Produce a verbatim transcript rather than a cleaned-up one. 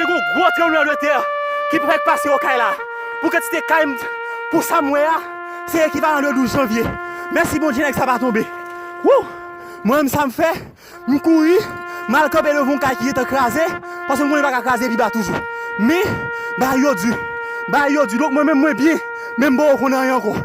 Gon gwo tranblemanntè ki fèk pase Okay la. Pou kantite kay m, pou sa m wè a, se ekivalan de douz janvye. Mèsi Bondye, nèg sa pa tonbe. Wou! Mwen menm sa m fè, m kouri, m al kanpe devan yon kay ki gentan kraze, paske m konnen l pa ka kraze pi ba toujou. Men, bagay yo di. Bagay yo di. Donk mwen menm mwen byen, men m poko konn anyen ankò.